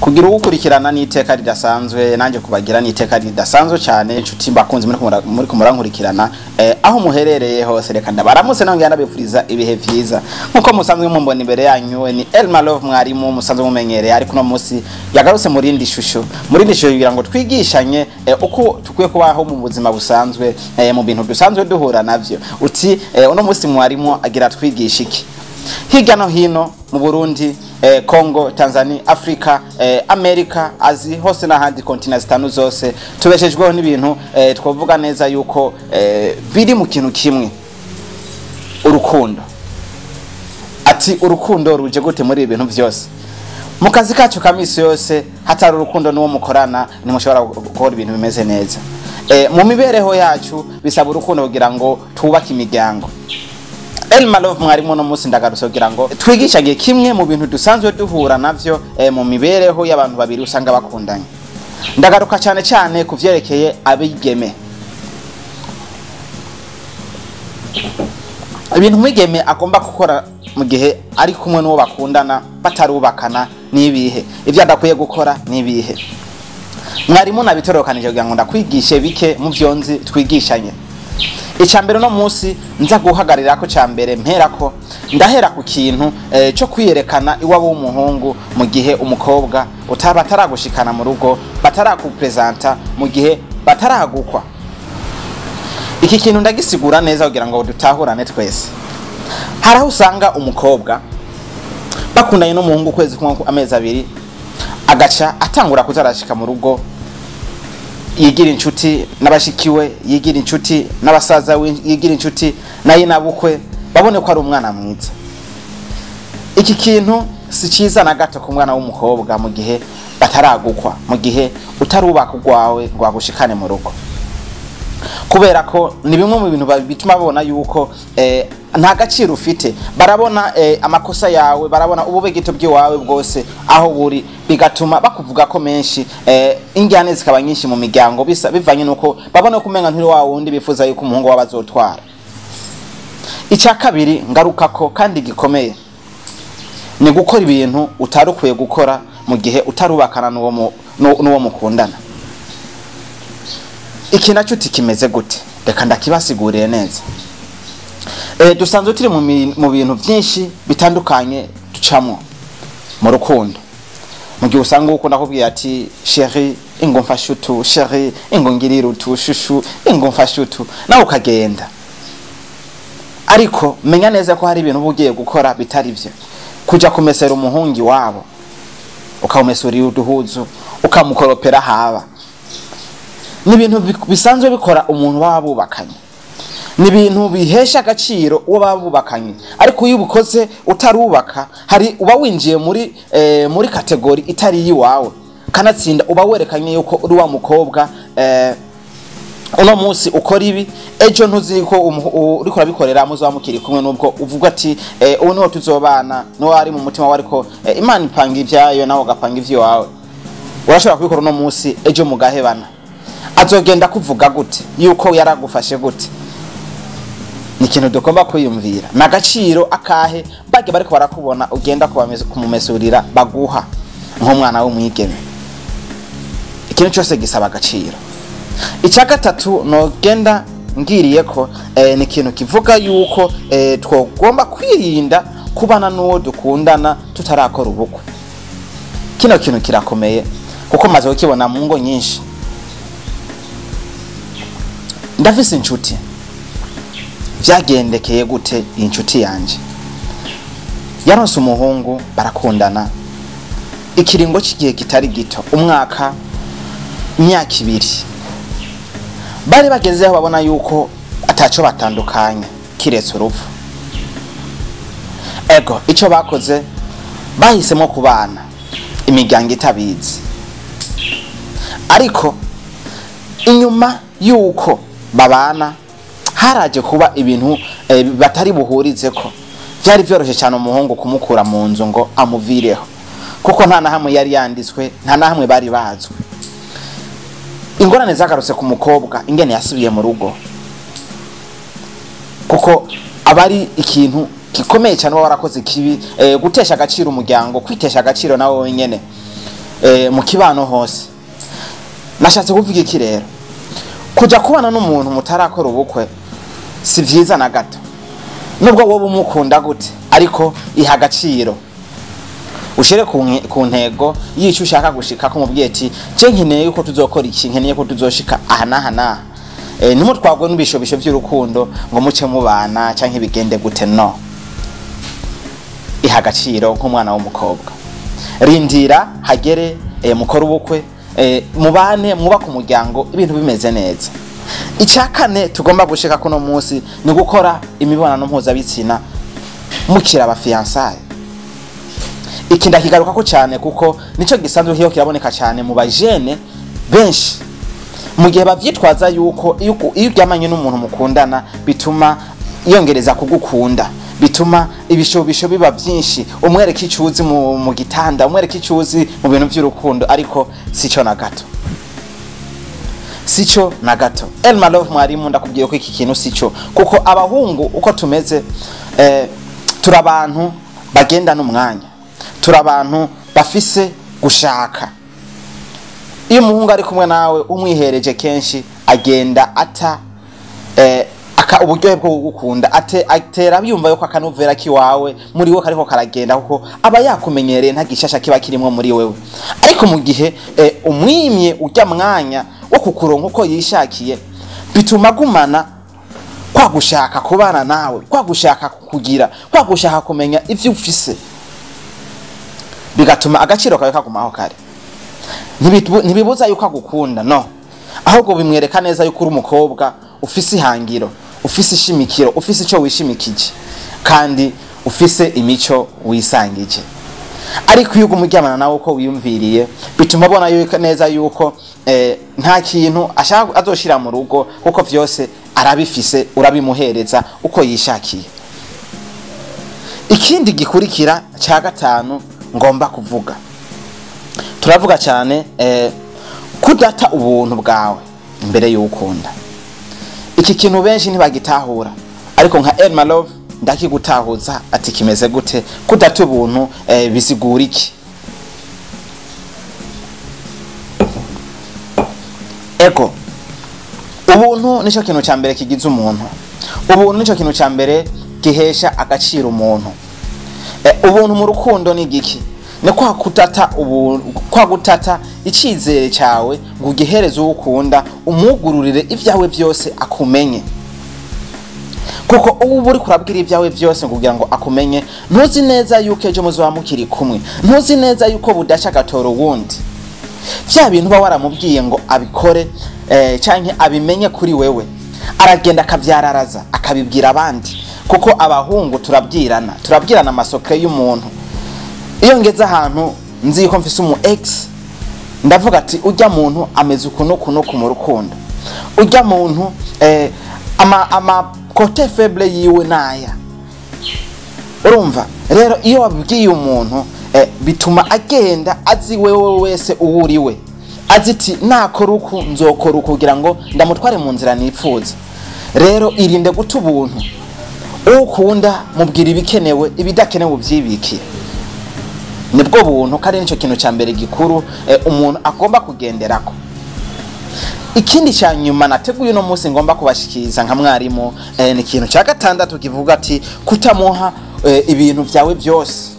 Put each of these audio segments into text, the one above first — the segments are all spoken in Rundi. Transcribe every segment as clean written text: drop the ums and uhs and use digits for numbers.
Kugira ugukurikirana n'iteka ridasanzwe, nanjye kubagira n'iteka ridasanzwe cyane. Inshuti mbakunzi muri kumurankurikirana aho muherereye hose, reka ndabaramutse naho ngenda ndabifuriza ibihe vyiza. Nkuko musanzwe mumbona imbere yanyu ni Elma Love, mwarimu musanzwe mumenyereye, ariko uno munsi yagarutse mu rindi shusho, kugira ngo twigishanye uko tukwiye kubaho mu buzima busanzwe, mu bintu dusanzwe duhura navyo. Uti uno munsi mwarimu agira twigisha iki? Hirya no hino mu Burundi, Congo, Tanzania, Afrika, Amerika, Azi hose n'ahandi continents zitanu zose, tubeshejweho n'ibintu twovuga neza yuko biri mu kintu kimwe: urukundo. Ati urukundo ruje gute muri ibi bintu byose? Mu kazi kacu ka misi yose, hatari urukundo n'uwo mukorana, ntimushobora gukora ibintu bimeze neza. Mu mibereho yacu bisaba urukundo kugira ngo twubake imiryango. Elma Love mwarimu no munsi ndagarutse kugira ngo twigishanye kimwe mu bintu dusanzwe duhura navyo mu mibereho y'abantu babiri usanga bakundanye. Ndagaruka cyane cyane ku vyerekeye abigeme. Ibintu umwigeme agomba gukora mu gihe ari kumwe n'uwo bakundana batarubakana n'ibihe, ivyo adakwiye gukora n'ibihe. Mwarimu nabitorokanije kugira ngo ndakwigishe bike mu vyo nzi, twigishanye. Icya mbere no munsi nza guhagararira ko cya mbere mperako, ndahera ku kintu cyo kwiyerekana iwabo w'umuhungu mu gihe umukobwa utaba ataragushikana mu rugo, batarakupresenta, mu gihe bataragukwa. Iki kintu ndagisigura neza kugira ngo dutahurane twese. Hari aho usanga umukobwa bakundanye n'umuhungu ukwezi kumwe, amezi 2, agaca atangura kuza arashika mu rugo, yigira inshuti n'abashikiwe, yigira inshuti n'abasaza we, yigira inshuti naye nabukwe, babone ko ari umwana mwiza. Iki kintu si cyiza na gato ku mwana w'umukobwa mu gihe bataragukwa, mu gihe utarubaka urwawe ngo agushikane mu rugo, kubera ko ni bimwe mu bintu bituma babona yuko nta gaciro ufite. Barabona amakosa yawe, barabona ubube gito bw'iwawe bwose aho buri, bigatuma bakuvuga ko menshi, injyane zikaba nyinshi mu miryango, bisa bivanye nuko babona ko umenga nturi wa wundi bifuza yuko umuhungu wabo azotwara. Icya kabiri ngaruka ko kandi gikomeye ni gukora ibintu utari ukwiye gukora mu gihe utarubakana n'uwo mukundana. Iki nacyo uti kimeze gute? Reka ndakibasiguriye neza. Dusanzwe turi mu bintu byinshi bitandukanye ducamwo mu rukundo. Mu gihe usanga ukunda kubwira ati chéri ingo mfashe utu, chéri ingo ngirira utu, chouchou ingo mfashe utu, nawe ukagenda. Ariko menya neza ko hari ibintu uba ugiye gukora bitari byo. Kuja kumesera umuhungi wabo, ukamumesurira uduhuzu, ukamukoropera haba, ni ibintu bisanzwe bikora umuntu baba bubakanye, ni ibintu bihesha agaciro uwo baba bubakanye. Ariko iyo ubikoze utarubaka, hari uba winjiye muri catégorie itari iyiwawe. Kanatsinda uba werekanye yuko uri wa mukobwa uno munsi ukora ibi, ejo ntuzi ko uriko urabikorera muzoba mukiri kumwe, nubwo uvuga ati ubu niho tuzobana, niwo ari mu mutima wawe, ariko Imana ipanga ivyayo nawe ugapanga ivy'iwawe. Urashobora kubikora uno munsi, ejo mugahebana. Azogenda kuvuga gute yuko yaragufashe gute? Ni ikintu tugomba kwiyumvira. Ni agaciro akahe bage bariko barakubona ugenda kumumesurira baguha nk'umwana w'umwigeme? Ikintu cyose gisaba agaciro. Icya gatatu nogenda ngiriye ko ni ikintu kivuga yuko twogomba kwirinda kubana n'uwo dukundana tutarakora ubukwe. Kino kintu kirakomeye kuko maze kukibona mu ngo nyinshi. Ndafise inshuti, vyagendekeye gute? Inshuti yanje yaronse umuhungu, barakundana ikiringo cy'igihe kitari gito, umwaka, imyaka 2. Bari bagezeho babona yuko ataco batandukanye kiretse urupfu. Ego, ico bakoze, bahisemo kubana imiryango itabizi. Ariko inyuma yuko babana, haraje kuba ibintu batari buhurize ko byari byoroshye cyane umuhungu kumukura mu nzu ngo amuvireho, kuko nta na hamwe yari yanditswe, nta na hamwe bari bazwi. Ingorane zagarutse ku mukobwa ingene yasubiye mu rugo, kuko aba ari ikintu gikomeye cyane uba warakoze kibi, gutesha agaciro umuryango, kwitesha agaciro nawe wenyene. mu kibano hose. Nashatse kuvuga iki rero? Kuja kubana n'umuntu mutarakora ubukwe si vyiza na gato, nubwo wowe umukunda gute, ariko iha agaciro, ushyire ku ntego y'icyo ushaka gushika, ko mubwiye ati je nkeneye yuko tuzokora iki, nkeneye ko tuzoshika aha n'aha n'aha. Ntimutwagwe n'ibishobisho by'urukundo ngo muce mubana canke bigende gute. No iha agaciro nk'umwana w'umukobwa, rindira hagere, mukore ubukwe, mubane, mwubake umuryango, ibintu bimeze neza. Icya kane tugomba gushika kuno munsi ni gukora imibonano mpuzabitsina mukiri aba fiancés. Iki ndakigarukako cyane kuko nico gisanzwe kiyo kiraboneka cyane mu bajene benshi, mu gihe bavyitwaza yuko iyo uryamanye n'umuntu mukundana bituma yongereza kugukunda, bituma ibishobisho biba byinshi, umwereka icuzi mu gitanda, umwereka icuzi mu bintu by'urukundo, ariko sico na gato, sico na gato. Elma Love mwarimu ndakubwiye ko iki kintu sico, kuko abahungu uko tumeze, turi abantu bagenda n'umwanya, turi abantu bafise gushaka. Iyo umuhungu ari kumwe nawe umwihereje kenshi, agenda ata aka uburyohe bwo kugukunda, atera yumva yuko akanovera kiwawe muri we kariko karagenda, kuko aba yakumenyereye, nta gishasha kiba kirimwo muri wewe. Ariko mu gihe umwimye ujya mwanya wo kukuronka uko yishakiye, bituma agumana kwa gushaka kubana nawe, kwa gushaka kukugira, kwa gushaka kumenya ivyo ufise, bigatuma agaciro kawe kagumaho kare. Ntibibuza yuko agukunda, no, ahubwo bimwereka neza yuko uri umukobwa ufise ihangiro, ufise ishimikiro, ufise ico wishimikije, kandi ufise imico wisangije. Ariko iyo uguma uryamana nawe uko wiyumviriye, bituma abona yuko neza yuko nta kintu ashaka azoshira mu rugo, kuko vyose arabifise, urabimuhereza uko yishakiye. Ikindi gikurikira cya gatanu ngomba kuvuga, turavuga cyane kudata ubuntu bwawe imbere y'ukunda. Iki kintu benshi ntibagitahura, ariko nka Elma Love ndakigutahuza ati kimeze gute kudata ubuntu, bisigura iki? Ego, ubuntu nicyo kintu cya mbere kigize umuntu, ubuntu nicyo kintu cya mbere gihesha agaciro umuntu. Ubuntu mu rukundo ni igiki? Ni kwa kutata ubuntu, kwa gutata icyizere cyawe ngo ugihereze uwo ukunda, umugururire ibyawe byose akumenye. Kuko ubu uri kurabwira ibyawe byose kugira ngo akumenye, ntuzi neza yuko ejo muzoba mukiri kumwe, ntuzi neza yuko budasha agatora uwundi. Vya bintu uba waramubwiye ngo abikore, canke abimenye kuri wewe, aragenda akavyararaza akabibwira abandi. Kuko abahungu turabwirana, turabwirana amasoko y'umuntu. Iyo ngeze ahantu nzi yuko mfise umu ex, ndavuga ati ujya muntu ameze uku n'uku n'uku mu rukundo, ujya muntu ama côté faible yiwe naya. Urumva rero iyo wabwiye umuntu, bituma agenda azi wewe wese uwuriwe, azi ati nakora uku nzokora uku kugira ngo ndamutware mu nzira nipfuza. Rero irinde guta ubuntu, ukunda mubwira ibikenewe, ibidakenewe ubyibikiye. Nibwo buntu, kandi nicyo kintu cya mbere gikuru umuntu agomba kugenderako. Ikindi cya nyuma nateguye uno munsi ngomba kubashikiriza nka mwarimu, ni ikintu cya gatandatu kivuga ati kutamuha ibintu byawe byose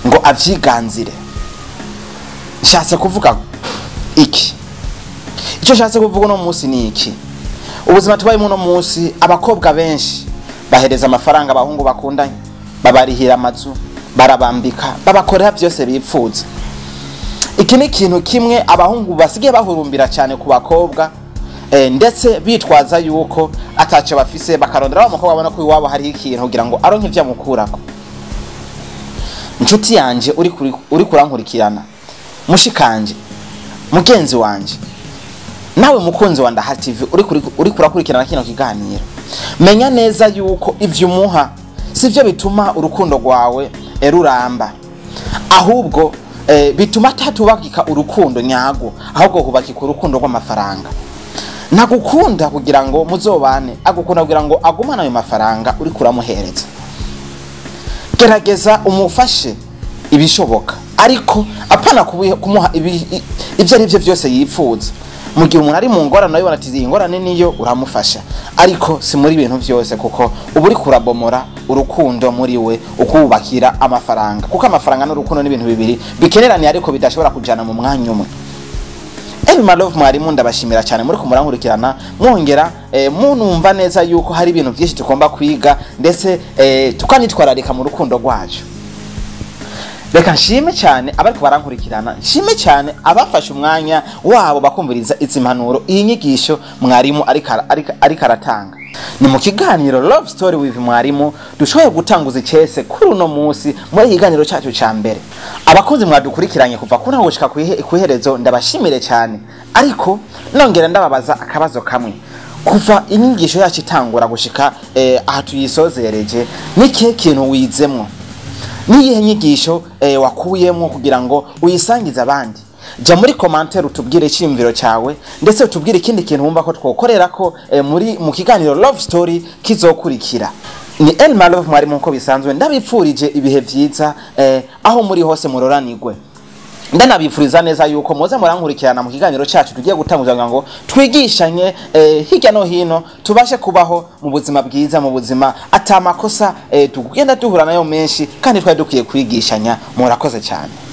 ngo avyiganzire. Nshatse kuvuga iki? Icyo nshatse kuvuga uno munsi ni iki? Ubuzima tubayemo uno munsi, abakobwa benshi bahereza amafaranga abahungu bakundanye, babarihira amazu, barabambika, babakorera byose bipfuza. Iki ni ikintu kimwe abahungu basigaye bahurumbira cyane ku bakobwa, ndetse bitwaza yuko ataco bafise, bakarondera wa mukobwa babona ko iwabo hariho ikintu kugira ngo aronke ivyo amukurako. Inshuti yanje uri kurankurikirana, mushikanje, mugenzi wanje, nawe mukunzi wa Ndaha TV uri kurakurikirana kino kiganiro, menya neza yuko ivyo umuha sivyo bituma urukundo rwawe ruramba, ahubwo bituma tatubakika urukundo nyago, ahubwo hubakika urukundo rw'amafaranga. Nagukunda kugira ngo muzobane, agukunda kugira ngo agumane ayo mafaranga uri kuramuhereza. Gerageza umufashe Ibishoboka, ariko apana kumuha ibyo ari byo byose yipfuza. Mu gihe umuntu ari mu ngorane, urabibona ati iyi ngorane niyo, uramufasha, ariko si muri ibintu byose, kuko uba uri kurabomora urukundo muri we ukubakira amafaranga, kuko amafaranga n'urukundo ni ibintu bibiri bikeneraniye ariko bidashobora kujana mu mwanya umwe. Elma Love mwarimu, ndabashimira cyane muri kumurankurikirana, mwongera munumva neza yuko hari ibintu byinshi tugomba kwiga, ndetse tukanitwararika mu rukundo rwacu. Reka nshime cyane abariko barankurikirana, nshime cyane abafashe umwanya wabo bakumviriza izi mpanuro, iyi nyigisho mwarimu ariko aratanga. Ni mu kiganiro Love Story with Mwarimu dushoboye gutanguza icese kuri uno munsi muri iki kiganiro cyacu ca mbere. Abakunzi mwadukurikiranye kuva ku ntango gushika kw'iherezo, ndabashimire cyane, ariko nongera ndababaza akabazo kamwe: kuva inyigisho yacu itangura gushika aha tuyisozereje, ni ikihe kintu wizemwo? Niyihe nyigisho wakuyemo kugira ngo uyisangize abandi? Jya muri commentaire utubwire icyiyumviro cyawe, ndetse utubwire ikindi kintu wumva ko twokorera ko muri mu kiganiro Love Story kizokurikira. Ni Elma Love mwarimu, nkuko bisanzwe ndabipfurije ibihe byiza aho muri hose, muroranigwe. Ndanabifuriza neza yuko muze murankurikirana mu kiganiro cyacu tugiye gutanguza kugira ngo twigishanye hirya no hino, tubashe kubaho mu buzima bwiza, mu buzima ata makosa tugenda duhura nayo menshi kandi twari dukwiye kwigishanya. Murakoze cyane.